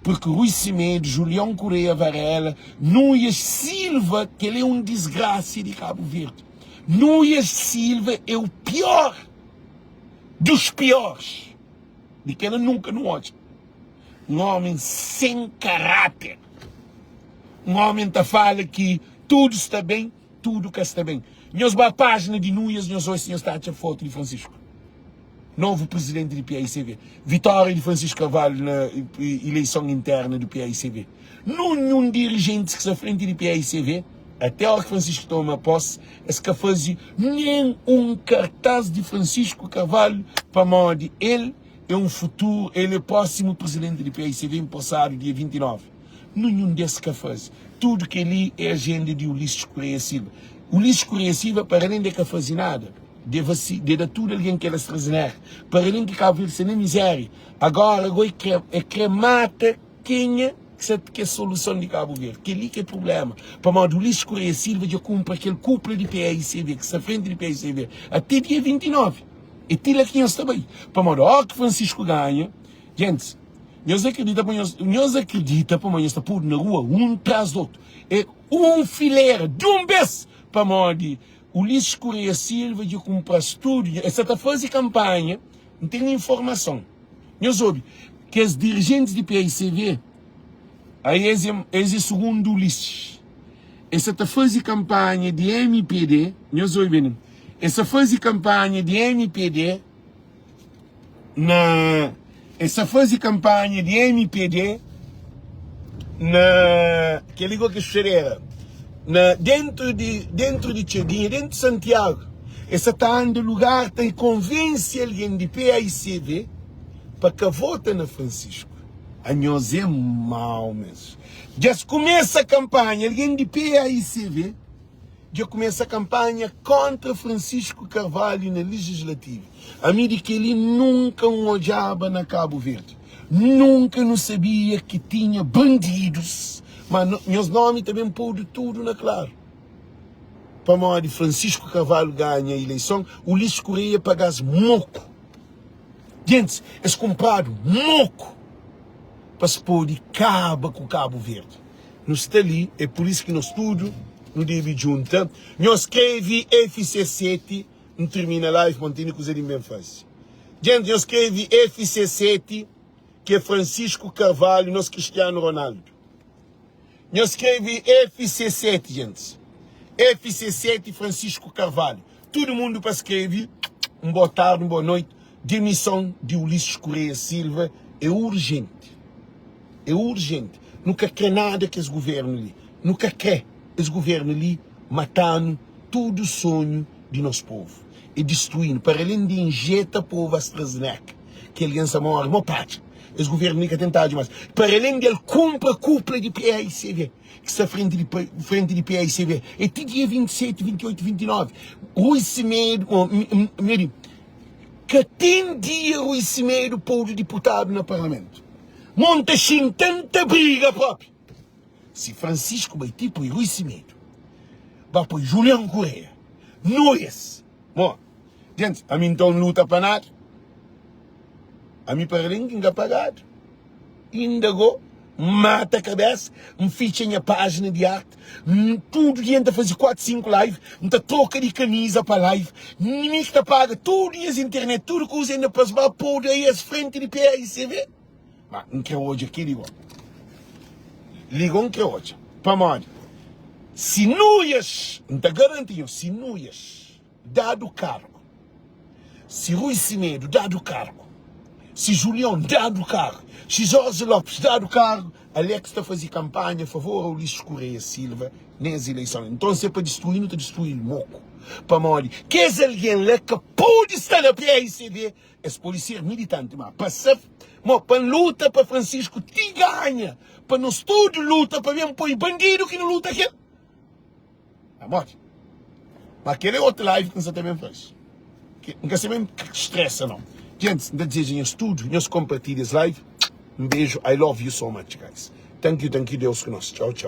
purki Rui Semedo, Julião Correia Varela, Nuias Silva, kel é un disgrasia di Kabu Verdi. Nuias Silva é o pior dos piores. Di kela nunka nu odja un omi sen karáter. Un omi ta fala ki tudu sta ben, tudu ka sta ben. Nhos ba pájina di Nuias, nhos odja si nhos ta atxa fotu di Francisco. Novu prizidenti di PAICV. Vitória di Francisco Carvalho na ileison interna du PAICV. Nunhun dirijentis ki sta frenti di PAICV, até ora ki Francisco toma posse, es ka faze nen un kartaz di Francisco Carvalho pamodi el é un futuru, el é prósimu prizidenti di PAICV inposadu dia 29. Nunhun des ka faze. Tudu kel-li é ajenda di Ulisses Correia Silva. Ulisses Correia Silva, para alén di el ka faze nada, De vasi, de da tudu algen kel AstraZeneca pa algen ki Kabu Verdi sta na mizeria agora go e kre e kre mata kenha ki sa ki é soluson di Kabu Verdi keli ki é prublema pamodi Ulisses Correia Silva dja kunpra kel kupla di PAICV ki sta frenti di PAICV ate dia 29 é ti la ki nhos ta bai pamodi ora ki Francisco ganha gentis nhos akredita pa nhos nhos akredita pamodi nhos ta podu na rua un tras di otu é un filera di un bes pamodi Ulisses Correia Silva dja kunpra stúdiu, el sa ta faze kanpanha, N ten informason. Nhos obi, kes dirijentis di PAICV, ai es é, es é sugundu Ulisses, es sa ta faze kanpanha di mpd, nhos obi ben, es sa faze kanpanha di mpd na, es sa faze kanpanha di mpd na, kel-li go ki é xuxadera. Na dentu di dentu di Txadinha, dentu di Santiagu, es sa ta anda lugar ta konvense algen di paicv pa ka vota na Francisco. Anhos é mau mes. Dja es kumesa kanpanha, algen di paicv dja kumesa kanpanha kontra Francisco Carvalho na Legislativu. Ami di keli nunka N odjaba na Kabu Verdi. Nunka nu sabia ki tinha bandidus. Ma nhos nomi ta ben podu tudu na klaru. Pamodi Francisco Carvalho ganha ileison, Ulisses Correia paga-s moku. Gentis, es kunpradu moku pa es pode kaba ku Kabu Verdi. Nu sta li, é pur isu ki nos tudu nu debe djunta. Nhos skrebe FC7, N tirmina live ma N tene kuza di N ben faze. Gentis, nhos skrebe FC7, ki é Francisco Carvalho, nos Cristiano Ronaldo. Nhos skrebe FC7, gentis. FC7 Francisco Carvalho. Tudu mundu pa skrebe un boa tardi, un boa noiti. Demison di Ulisses Correia Silva é urjenti. É urjenti. Nu ka kre nada ku es guvernu li. Nu ka kre es guvernu li mata-nu tudu sonhu di nos povu. E distrui-nu. Para alén di injeta povu AstraZeneca, ki algen sa móre mo patxa. Es guvernu li ka ten tadju mas. Para alén di el kunpra kupla di paicv, ki sta frenti di frenti di paicv, e ti dia 27, 28, 29, Rui Semedo, mi di, ka ten dia Rui Semedo podu diputadu na parlamentu. Monta xinta N ta briga propi. Si Francisco bai ti poi Rui Semedo, ba poi Julian Correa, Nunes, mo, Gentis, ami nton luta pa nada? Ami para alén ki N ka pagadu, inda go N mata kabesa, N fitxa nha pájina di arti, N tudu dia N ta faze 4, 5 live, N ta troka di kamiza pa live, mi ki ta paga tudu nhas internet, tudu kuza inda pa es ba podu aí es frenti di PAICV. Ma N kre odja kel li go. Li go N kre odja. Pamodi si Nuias, N ta garanti nhos, si Nuias dadu kargu, si Rui Semedo dadu kargu, si Julião dadu kargu, si Jorge Lopes dadu kargu, Alex ta faze kanpanha a favor a Ulisses Correia Silva nes ileison. Nton se pa distrui nu ta distrui-l moku. Pamodi kes algen la ka pode sta na PAICV, es pode ser militanti, ma pa sa mo pa luta pa Francisco ti ganha, pa nos tudu luta pa ben poi bandidu ki nu luta kel. Pamodi? Ma kel é otu live ki N sa ta ben faze. N ka sa ben stresa nau. Gentis, N ta dizeja nhos tudu, nhos konpartilha es live. Un beju, I love you so much guys. Thank you, thank you, Deus ku nos. Txau, txau.